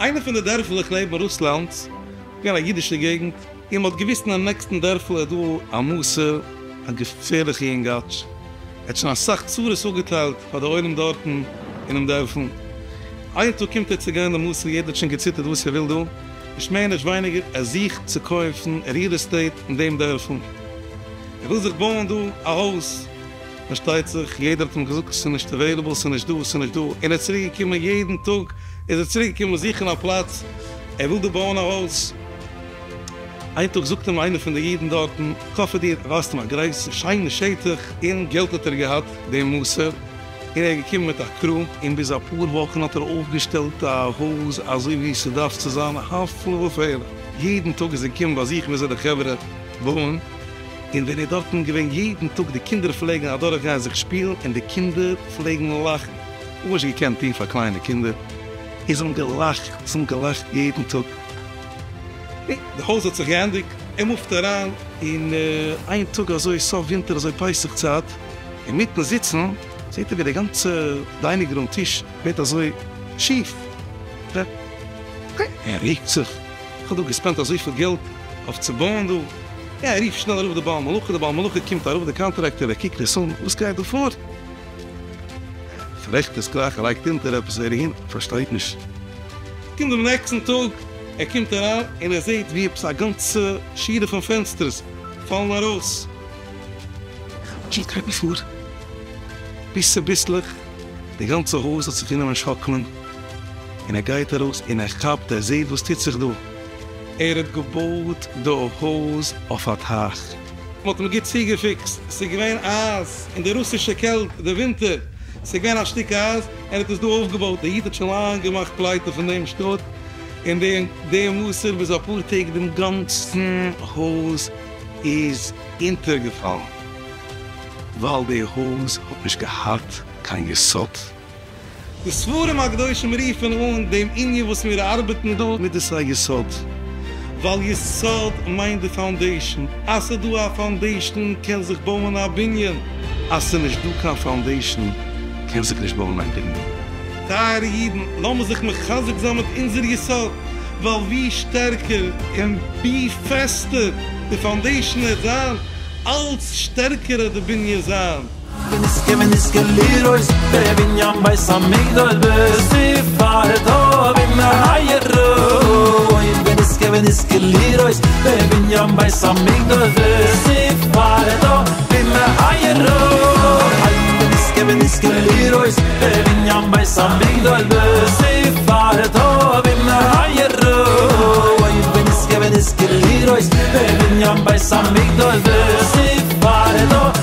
איינע פון די דערפלעך לעבן רוסלאנד, געווען א אידישע געגנט, און מ'האט געוואוסט אינעם נעקסטן דערפל איז דא א מסור, א געפערליכע יונגאטש, ער האט שוין אסאך צרות אפגעטיילט פאר די עולם דארטן אינעם דערפל. איין טאג קומט ער צו גיין די מסור, יעדער האט שוין געציטערט וואס ער וויל דא, נישט מער נישט ווייניגער, ער זוכט צו קויפן real estate אין דעם דערפל, ער וויל זיך בויען דא א הויז. פארשטייט זיך יעדער האט אים געזאגט ס'איז נישט available, ס'איז נישט דא, ס'איז נישט דא, און ער איז צוריק געקומען יעדן טאג איז ער צוריק געקומען זוכן א פלאץ, ער וויל דא בויען א הויז. איין טאג זאגט אים איינער פון די אידן דארטן, כ'האף דיר ווייזט אים א גרויסע שיינע שטח, און געלט האט ער געהאט דעם מסור, און ער איז געקומען מיט א crew, און ביז אפאר וואכן האט ער אויפגעשטעלט א הויז אזוי ווי ס'דארף צו זיין, הפלא ופלא, יעדן טאג איז ער געקומען באזוכן וויאזוי די חברה בויען. און ווען ער איז דארטן געווען יעדן טאג די קינדער פלעגן אדורך גיין זיך שפילן און די קינדער פלעגן לאכן, גארנישט געקענט טון פאר קליינע קינדער, און זיי האבן געלאכט, זיי האבן געלאכט יעדן טאג. נו, די הויז האט זיך געענדיגט, ער מופט אריין, און איין טאג אזוי סוף ווינטער אזוי פסח צייט, אינמיטן זיצן זעט ער ווי די גאנצע dining room טיש ווערט אזוי שיף, ער רעגט זיך, איך האב דא געספענט אזויפיל געלט אויף צו בויען דא, ער רופט שנעל ארויף די בעל מלאכה, די בעל מלאכה קומט ארויף די contractor, ער קוקט עס אן, וואס גייט דא פאר? פרעגט עס גלייך, ער לייגט אונטער עפעס, ער אהין, פארשטייט נישט. קומט דעם נעקסטן טאג, ער קומט אריין און ער זעט ווי עפעס א גאנצע שורה פון פענסטערס פאלן ארויס. וואס גייט דא פאר? ביז צוביסלעך די גאנצע הויז האט זיך גענומען שאקלען, און ער גייט ארויס און ער כאפט, ער זעט וואס טוט זיך דא. ער האט געבויט די הויז אויף א טייך. מען האט אים גוט צוגעפיקסט, ס'איז געווען אייז אין די רוסישע קעלט די ווינטער, ס'איז געווען א שטיק אייז, ער האט עס דא אויפגעבויט, דער איד האט שוין לאנג געמאכט פלייטע פון דעם שטאט, און די מסור ביז אפאר טעג דעם גאנצן הויז איז אונטערגעפאלן, ווייל די הויז האט נישט געהאט קיין יסוד. די ספרים הקדושים רופן אן דעם ענין וואס מיר ארבעטן דא מידת היסוד, ווייל יסוד מיינט די foundation, אז ס'איז דא א foundation קען זיך בויען א בנין, אז ס'איז נישט דא קיין foundation קען זיך נישט בויען א בנין. טייערע אידן, לאמיר זיך מחזק זיין מיט אונזער יסוד, ווייל ווי שטערקער און ווי פעסטער די foundation וועט זיין, אלץ שטערקער וועט די בנין זיין. ונזכה ונזכה לראות בבניין בית המקדש בתפארתו במהרה ונזכה ונזכה לראות בבניין בית המקדש בתפארתו במהרה ונזכה ונזכה לראות בבניין בית המקדש בתפארתו במהרה ונזכה ונזכה לראות בבניין בית המקדש בתפארתו.